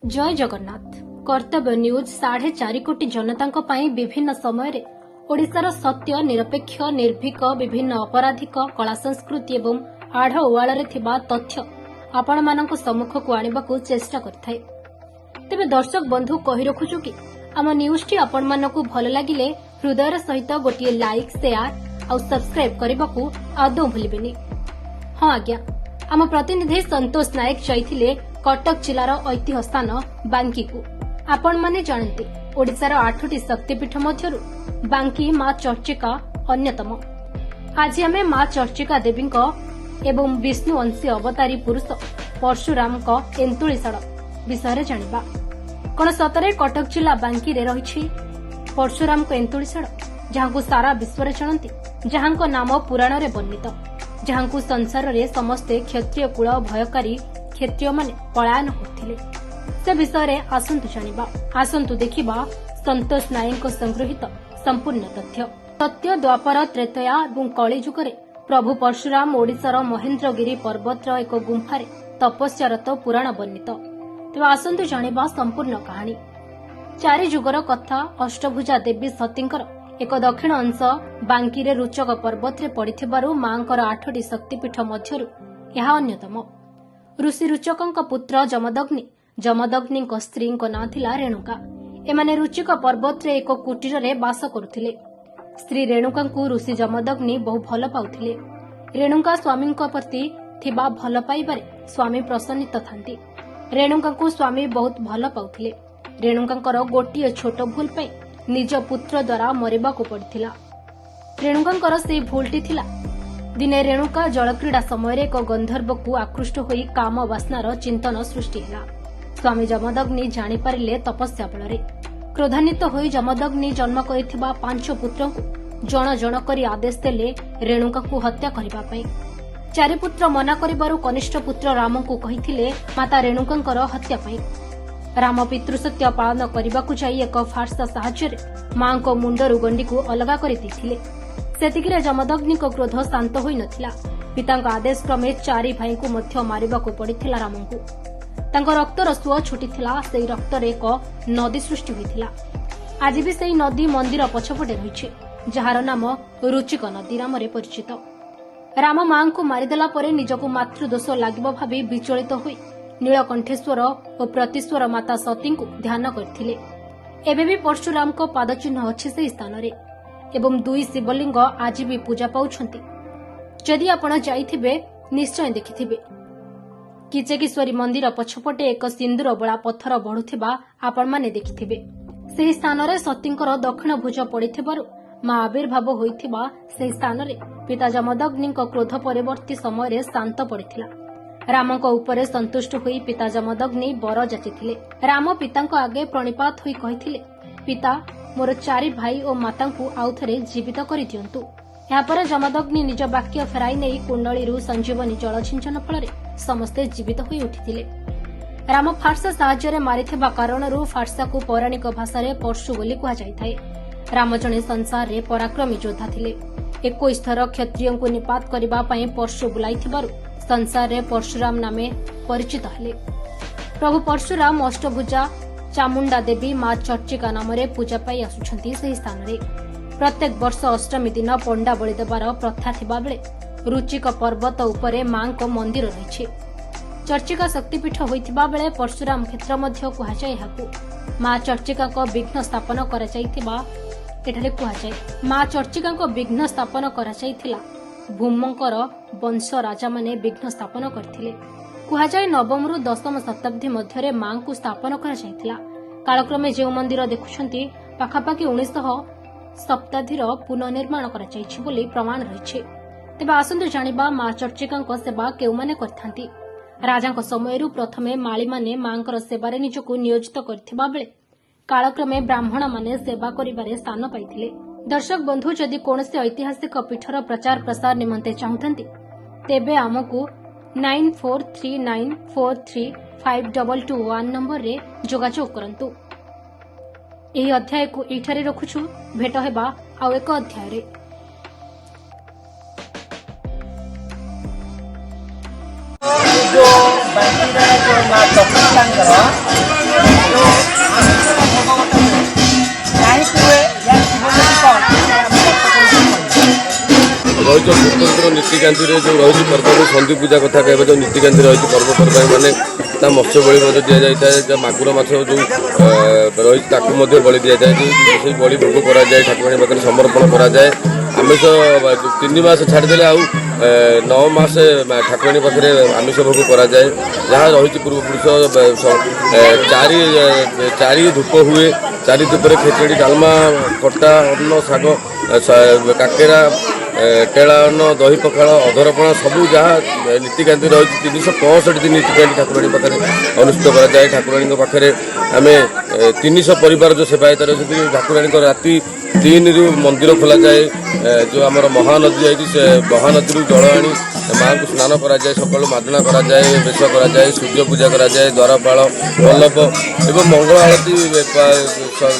ଜୟ ଜଗନ୍ନାଥ। କର୍ତ୍ତବ୍ୟ ନ୍ୟୁଜ୍ 4.5 କୋଟି ଜନତାଙ୍କ ପାଇଁ ବିଭିନ୍ନ ସମୟରେ ଓଡ଼ିଶାର ସତ୍ୟ, ନିରପେକ୍ଷ, ନିର୍ଭୀକ, ବିଭିନ୍ନ ଅପରାଧିକ, କଳା ସଂସ୍କୃତି ଏବଂ ଆଢ଼ଉଆଳରେ ଥିବା ତଥ୍ୟ ଆପଣମାନଙ୍କ ସମ୍ମୁଖକୁ ଆଣିବାକୁ ଚେଷ୍ଟା କରିଥାଏ। ତେବେ ଦର୍ଶକ ବନ୍ଧୁ, କହି ରଖୁଛୁ କି ଆମ ନ୍ୟୁଜଟି ଆପଣମାନଙ୍କୁ ଭଲ ଲାଗିଲେ ହୃଦୟର ସହିତ ଗୋଟିଏ ଲାଇକ୍, ସେୟାର ଆଉ ସବସ୍କ୍ରାଇବ୍ କରିବାକୁ ଆଦୌ ଭୁଲିବେନି। ହଁ ଆଜ୍ଞା, ଆମ ପ୍ରତିନିଧି ସନ୍ତୋଷ ନାୟକ ଯାଇଥିଲେ କଟକ ଜିଲ୍ଲାର ଐତିହ୍ୟ ସ୍ଥାନ ବାଙ୍କିକୁ। ଆପଣମାନେ ଜାଣନ୍ତି, ଓଡ଼ିଶାର ଆଠଟି ଶକ୍ତିପୀଠ ମଧ୍ୟରୁ ବାଙ୍କି ମା ଚର୍ଚ୍ଚିକା ଅନ୍ୟତମ। ଆଜି ଆମେ ମା ଚର୍ଚ୍ଚିକା ଦେବୀଙ୍କ ଏବଂ ବିଷ୍ଣୁ ଅଂଶୀ ଅବତାରୀ ପୁରୁଷ ପରଶୁରାମଙ୍କ ଏନ୍ତୁଳିଶାଳ ବିଷୟରେ ଜାଣିବା। କଣ ସତରେ କଟକ ଜିଲ୍ଲା ବାଙ୍କିରେ ରହିଛି ପରଶୁରାମଙ୍କ ଏନ୍ତୁଳିଶାଳ, ଯାହାଙ୍କୁ ସାରା ବିଶ୍ୱରେ ଜାଣନ୍ତି, ଯାହାଙ୍କ ନାମ ପୁରାଣରେ ବର୍ଣ୍ଣିତ, ଯାହାଙ୍କୁ ସଂସାରରେ ସମସ୍ତେ କ୍ଷତ୍ରିୟ କୁଳ ଭୟକାରୀ କ୍ଷତ୍ରିୟମାନେ ପଳାୟନ କରୁଥିଲେ? ସେ ବିଷୟରେ ଆସନ୍ତୁ ଜାଣିବା। ଆସନ୍ତୁ ଦେଖିବା ସନ୍ତୋଷ ନାୟକଙ୍କ ସଂଗୃହୀତ ସମ୍ପୂର୍ଣ୍ଣ ତଥ୍ୟ। ସତ୍ୟ, ଦ୍ୱାପର, ତ୍ରେତୟା ଏବଂ କଳି ଯୁଗରେ ପ୍ରଭୁ ପରଶୁରାମ ଓଡ଼ିଶାର ମହେନ୍ଦ୍ରଗିରି ପର୍ବତର ଏକ ଗୁମ୍ଫାରେ ତପସ୍ୟାରତ ପୁରାଣ ବର୍ଣ୍ଣିତ। ତେବେ ଆସନ୍ତୁ ଜାଣିବା ସମ୍ପୂର୍ଣ୍ଣ କାହାଣୀ। ଚାରି ଯୁଗର କଥା। ଅଷ୍ଟଭୁଜା ଦେବୀ ସତୀଙ୍କର ଏକ ଦକ୍ଷିଣ ଅଂଶ ବାଙ୍କିରେ ରୁଚକ ପର୍ବତରେ ପଡ଼ିଥିବାରୁ ମାଙ୍କର ଆଠଟି ଶକ୍ତିପୀଠ ମଧ୍ୟରୁ ଏହା ଅନ୍ୟତମ। ଋଷି ରୁଚକଙ୍କ ପୁତ୍ର ଯମଦଗ୍ନି, ଯମଦଗ୍ନିଙ୍କ ସ୍ତ୍ରୀଙ୍କ ନାଁ ଥିଲା ରେଣୁକା। ଏମାନେ ରୁଚିକ ପର୍ବତରେ ଏକ କୁଟୀରରେ ବାସ କରୁଥିଲେ। ସ୍ତ୍ରୀ ରେଣୁକାଙ୍କୁ ଋଷି ଯମଦଗ୍ନି ବହୁ ଭଲ ପାଉଥିଲେ। ରେଣୁକା ସ୍ୱାମୀଙ୍କ ପ୍ରତି ଥିବା ଭଲ ପାଇବାରେ ସ୍ୱାମୀ ପ୍ରସନ୍ନିତ ଥାନ୍ତି। ରେଣୁକାଙ୍କୁ ସ୍ୱାମୀ ବହୁତ ଭଲ ପାଉଥିଲେ। ରେଣୁକାଙ୍କର ଗୋଟିଏ ଛୋଟ ଭୁଲ ପାଇଁ ନିଜ ପୁତ୍ର ଦ୍ୱାରା ମରିବାକୁ ପଡ଼ିଥିଲା। ରେଣୁକାଙ୍କର ସେହି ଭୁଲଟି ଥିଲା, ଦିନେ ରେଣୁକା ଜଳକ୍ରୀଡ଼ା ସମୟରେ ଏକ ଗନ୍ଧର୍ବକୁ ଆକୃଷ୍ଟ ହୋଇ କାମ ବାସନାର ଚିନ୍ତନ ସୃଷ୍ଟି ହେଲା। ସ୍ୱାମୀ ଯମଦଗ୍ନି ଜାଣିପାରିଲେ ତପସ୍ୟା ବଳରେ। କ୍ରୋଧାନ୍ୱିତ ହୋଇ ଯମଦଗ୍ନି ଜନ୍ମ କରିଥିବା ପାଞ୍ଚ ପୁତ୍ରଙ୍କୁ ଜଣ ଜଣ କରି ଆଦେଶ ଦେଲେ ରେଣୁକାଙ୍କୁ ହତ୍ୟା କରିବା ପାଇଁ। ଚାରିପୁତ୍ର ମନା କରିବାରୁ କନିଷ୍ଠ ପୁତ୍ର ରାମଙ୍କୁ କହିଥିଲେ ମାତା ରେଣୁକାଙ୍କର ହତ୍ୟା ପାଇଁ। ରାମ ପିତୃସତ୍ୟ ପାଳନ କରିବାକୁ ଯାଇ ଏକ ଫାର୍ସା ସାହାଯ୍ୟରେ ମାଙ୍କ ମୁଣ୍ଡରୁ ଗଣ୍ଡିକୁ ଅଲଗା କରିଦେଇଥିଲେ। ସେତିକିରେ ଯମଦଗ୍ନିଙ୍କ କ୍ରୋଧ ଶାନ୍ତ ହୋଇନଥିଲା। ପିତାଙ୍କ ଆଦେଶ କ୍ରମେ ଚାରି ଭାଇଙ୍କୁ ମଧ୍ୟ ମାରିବାକୁ ପଡ଼ିଥିଲା ରାମଙ୍କୁ। ତାଙ୍କ ରକ୍ତର ସୁଅ ଛୁଟିଥିଲା। ସେହି ରକ୍ତରେ ଏକ ନଦୀ ସୃଷ୍ଟି ହୋଇଥିଲା। ଆଜି ବି ସେହି ନଦୀ ମନ୍ଦିର ପଛପଟେ ରହିଛି, ଯାହାର ନାମ ରୁଚିକ ନଦୀ ନାମରେ ପରିଚିତ। ରାମ ମାଙ୍କୁ ମାରିଦେଲା ପରେ ନିଜକୁ ମାତୃଦୋଷ ଲାଗିବ ଭାବି ବିଚଳିତ ହୋଇ ନୀଳକଣ୍ଠେଶ୍ୱର ଓ ପ୍ରତୀଶ୍ୱର ମାତା ସତୀଙ୍କୁ ଧ୍ୟାନ କରିଥିଲେ। ଏବେ ବି ପରଶୁରାମଙ୍କ ପାଦଚିହ୍ନ ଅଛି ସେହି ସ୍ଥାନରେ ଏବଂ ଦୁଇ ଶିବଲିଙ୍ଗ ଆଜି ବି ପୂଜା ପାଉଛନ୍ତି। ଯଦି ଆପଣ ଯାଇଥିବେ, ନିଶ୍ଚୟ ଦେଖିଥିବେ, କିଚକେଶ୍ୱରୀ ମନ୍ଦିର ପଛପଟେ ଏକ ସିନ୍ଦୁର ବୋଳା ପଥର ବଢୁଥିବା ଆପଣମାନେ ଦେଖିଥିବେ। ସେହି ସ୍ଥାନରେ ସତୀଙ୍କର ଦକ୍ଷିଣ ଭୁଜ ପଡ଼ିଥିବାରୁ ମା ଆବିର୍ଭାବ ହୋଇଥିବା ସେହି ସ୍ଥାନରେ ପିତା ଯମଦଗ୍ନିଙ୍କ କ୍ରୋଧ ପରବର୍ତ୍ତୀ ସମୟରେ ଶାନ୍ତ ପଡ଼ିଥିଲା। ରାମଙ୍କ ଉପରେ ସନ୍ତୁଷ୍ଟ ହୋଇ ପିତା ଯମଦଗ୍ନି ବର ଯାଚିଥିଲେ। ରାମ ପିତାଙ୍କ ଆଗେ ପ୍ରଣିପାତ ହୋଇ କହିଥିଲେ, "ପିତା, ମୋର ଚାରି ଭାଇ ଓ ମାତାଙ୍କୁ ଆଉଥରେ ଜୀବିତ କରିଦିଅନ୍ତୁ।" ଏହାପରେ ଯମଦଗ୍ନି ନିଜ ବାକ୍ୟ ଫେରାଇ ନେଇ କୁଣ୍ଡଳୀରୁ ସଞ୍ଜୀବନୀ ଜଳ ଛିଞ୍ଚନ ଫଳରେ ସମସ୍ତେ ଜୀବିତ ହୋଇ ଉଠିଥିଲେ। ରାମ ଫାର୍ସା ସାହାଯ୍ୟରେ ମାରିଥିବା କାରଣରୁ ଫାର୍ସାକୁ ପୌରାଣିକ ଭାଷାରେ ପର୍ଶୁ ବୋଲି କୁହାଯାଇଥାଏ। ରାମ ଜଣେ ସଂସାରରେ ପରାକ୍ରମୀ ଯୋଦ୍ଧା ଥିଲେ। 21 ଥର କ୍ଷତ୍ରିୟଙ୍କୁ ନିପାତ କରିବା ପାଇଁ ପର୍ଶୁ ବୁଲାଇଥିବାରୁ ସଂସାରରେ ପରଶୁରାମ ନାମେ ପରିଚିତ ହେଲେ। ପ୍ରଭୁ ପରଶୁରାମ ଅଷ୍ଟଭୁଜା ଚାମୁଣ୍ଡା ଦେବୀ ମା ଚର୍ଚ୍ଚିକା ନାମରେ ପୂଜା ପାଇ ଆସୁଛନ୍ତି। ସେହି ସ୍ଥାନରେ ପ୍ରତ୍ୟେକ ବର୍ଷ ଅଷ୍ଟମୀ ଦିନ ପଣ୍ଡା ବଳି ଦେବାର ପ୍ରଥା ଥିବାବେଳେ ରୁଚିକ ପର୍ବତ ଉପରେ ମାଙ୍କ ମନ୍ଦିର ରହିଛି। ଚର୍ଚ୍ଚିକା ଶକ୍ତିପୀଠ ହୋଇଥିବା ବେଳେ ପରଶୁରାମ କ୍ଷେତ୍ର ମଧ୍ୟ କୁହାଯାଏ ଏହାକୁ। ମା ଚର୍ଚ୍ଚିକାଙ୍କ ବିଘ୍ନ ସ୍ଥାପନ କରାଯାଇଥିବା ଏଠାରେ କୁହାଯାଏ। ମା ଚର୍ଚ୍ଚିକାଙ୍କ ବିଘ୍ନ ସ୍ଥାପନ କରାଯାଇଥିଲା। ଭୂମଙ୍କର ବଂଶ ରାଜାମାନେ ବିଘ୍ନ ସ୍ଥାପନ କରିଥିଲେ। କୁହାଯାଏ, ନବମରୁ ଦଶମ ଶତାବ୍ଦୀ ମଧ୍ୟରେ ମାଙ୍କୁ ସ୍ଥାପନ କରାଯାଇଥିଲା। କାଳକ୍ରମେ ଯେଉଁ ମନ୍ଦିର ଦେଖୁଛନ୍ତି, ପାଖାପାଖି 1900 ଶତାବ୍ଦୀର ପୁନଃନିର୍ମାଣ କରାଯାଇଛି ବୋଲି ପ୍ରମାଣ ରହିଛି। ତେବେ ଆସନ୍ତୁ ଜାଣିବା ମା ଚର୍ଚ୍ଚିକାଙ୍କ ସେବା କେଉଁମାନେ କରିଥାନ୍ତି। ରାଜାଙ୍କ ସମୟରୁ ପ୍ରଥମେ ମାଳିମାନେ ମାଙ୍କର ସେବାରେ ନିଜକୁ ନିୟୋଜିତ କରିଥିବା ବେଳେ କାଳକ୍ରମେ ବ୍ରାହ୍ମଣମାନେ ସେବା କରିବାରେ ସ୍ଥାନ ପାଇଥିଲେ। ଦର୍ଶକ ବନ୍ଧୁ, ଯଦି କୌଣସି ଐତିହାସିକ ପୀଠର ପ୍ରଚାର ପ୍ରସାର ନିମନ୍ତେ ଚାହୁଁଥାନ୍ତି, ତେବେ ଆମକୁ 9439435221 ନମ୍ବରରେ ଯୋଗାଯୋଗ କରନ୍ତୁ। ଏହି ଅଧ୍ୟାୟକୁ ଏଇଠାରେ ରଖୁଛୁ। ଭେଟ ହେବା ଆଉ ଏକ ଅଧ୍ୟାୟରେ। ଯୋଉ ବାଙ୍କିର ଯୋଉ ମା ଚର୍ଚ୍ଚିକାଙ୍କର ରହିଛି ସ୍ୱତନ୍ତ୍ର ନୀତିକାନ୍ତିରେ ଯେଉଁ ରହିଛି ପର୍ବ, ସନ୍ଧି ପୂଜା କଥା କହିବା, ଯେଉଁ ନୀତିକାନ୍ତି ରହିଛି ପର୍ବପର୍ବାଣି ମାନେ ତା ମତ୍ସ୍ୟ ବଳି ମଧ୍ୟ ଦିଆଯାଇଥାଏ। ତା ମାଗୁର ମାଛ ଯେଉଁ ରହିଛି ତାକୁ ମଧ୍ୟ ବଳି ଦିଆଯାଏ। ଯେଉଁ ସେଇ ବଳି ଭୋଗ କରାଯାଏ, ଠାକୁରାଣୀ ପାଖରେ ସମର୍ପଣ କରାଯାଏ। ଆମିଷ 3 ମାସ ଛାଡ଼ିଦେଲେ ଆଉ 9 ମାସ ଠାକୁରାଣୀ ପାଖରେ ଆମିଷ ଭୋଗ କରାଯାଏ। ଯାହା ରହିଛି ପୂର୍ବପୁରୁଷ ଚାରି ଚାରି ଧୂପ ହୁଏ। ଚାରି ଧୂପରେ ଖେଚେଡ଼ି, ଡାଲମା, ଖଟା, ଅନ୍ନ, ଶାଗ, କାକେରା, କେଳା ଅନ୍ନ, ଦହି ପଖାଳ, ଅଧରପଣା, ସବୁ ଯାହା ନୀତିକାନ୍ତି ରହିଛି, 365 ଦିନ ନୀତିକାନ୍ତି ଠାକୁରାଣୀ ପାଖରେ ଅନୁଷ୍ଠିତ କରାଯାଏ। ଠାକୁରାଣୀଙ୍କ ପାଖରେ ଆମେ 300 ପରିବାର ଯେଉଁ ସେବାୟତ ରହିଛନ୍ତି, ଠାକୁରାଣୀଙ୍କ ରାତି 3ରୁ ମନ୍ଦିର ଖୋଲାଯାଏ। ଯେଉଁ ଆମର ମହାନଦୀ ଯାଇଛି, ସେ ମହାନଦୀରୁ ଜଳ ଆଣି ମାଆଙ୍କୁ ସ୍ନାନ କରାଯାଏ। ସକାଳୁ ମାଦଣା କରାଯାଏ, ବେଶ କରାଯାଏ, ସୂର୍ଯ୍ୟ ପୂଜା କରାଯାଏ, ଦ୍ୱାରପାଳ, ବଲ୍ଲଭ ଏବଂ ମଙ୍ଗଳ ଆଳତୀ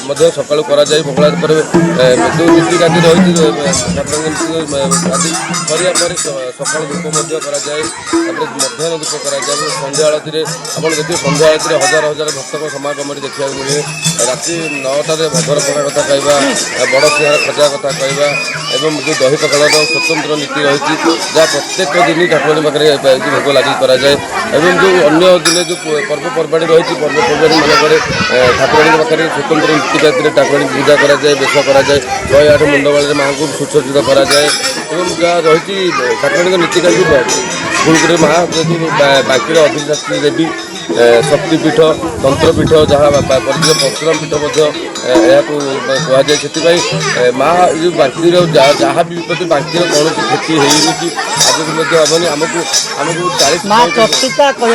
ମଧ୍ୟ ସକାଳୁ କରାଯାଏ। ମଙ୍ଗଳ ଆଳତୀ ପରେ ଯେଉଁ ନୀତିକାନ୍ତି ରହିଛି ଠାକୁରଙ୍କ ନୀତି ଆଦି ସରିବା ପରେ ସକାଳୁ ଧୂପ ମଧ୍ୟ କରାଯାଏ। ତାପରେ ମଧ୍ୟାହ୍ନ ଧୂପ କରାଯାଏ ଏବଂ ସନ୍ଧ୍ୟା ଆଳତୀରେ ଆପଣ ଦେଖିବେ, ସନ୍ଧ୍ୟା ଆଳତୀରେ ହଜାର ହଜାର ଭକ୍ତଙ୍କ ସମାଗମରେ ଦେଖିବାକୁ ମିଳେ। ରାତି 9ଟାରେ ଅଧରପଣା କଥା କହିବା, ବଡ଼ ସିଂହାର ଖଜା କଥା କହିବା ଏବଂ ଯେଉଁ ଦହି ପଖାଳର ସ୍ୱତନ୍ତ୍ର ନୀତି ରହିଛି, ଯାହା ପ୍ରତ୍ୟେକ ଦିନ ଠାକୁରାଣୀ ପାଖରେ ଭୋଗ ଲାଗି କରାଯାଏ। ଏବଂ ଯେଉଁ ଅନ୍ୟ ଦିନେ ଯେଉଁ ପର୍ବପର୍ବାଣୀ ରହିଛି, ପର୍ବପର୍ବାଣୀ ମାନଙ୍କରେ ଠାକୁରାଣୀଙ୍କ ପାଖରେ ସ୍ୱତନ୍ତ୍ର ନୀତିକାନ୍ତିରେ ଠାକୁରାଣୀ ପୂଜା କରାଯାଏ, ବେଶ କରାଯାଏ, 108 ମୁଣ୍ଡମାଳରେ ମାଆଙ୍କୁ ସୁସଜ୍ଜିତ କରାଯାଏ ଏବଂ ଯାହା ରହିଛି ଠାକୁରାଣୀଙ୍କ ନୀତିକାନ୍ତି ଫୁଲପୁରରେ ମା ଯେହେତୁ ବାଙ୍କିର ଅଧିଷ୍ଠାତ୍ରୀ ଦେବୀ, ଶକ୍ତିପୀଠ, ତନ୍ତ୍ରପୀଠ ଯାହା ପରିଚିତ, ପରଶୁରାମ ପୀଠ ମଧ୍ୟ ଏହାକୁ କୁହାଯାଏ। ସେଥିପାଇଁ ମା ଏ ଯେଉଁ ବାଙ୍କିର ଯାହା ବି ବିପତ୍ତି, ବାଙ୍କିର କୌଣସି କ୍ଷତି ହେଇନି କି ଆଗକୁ ମଧ୍ୟ ହେବନି। ଆମକୁ 40 ମା ଚର୍ଚ୍ଚିକା କହିବା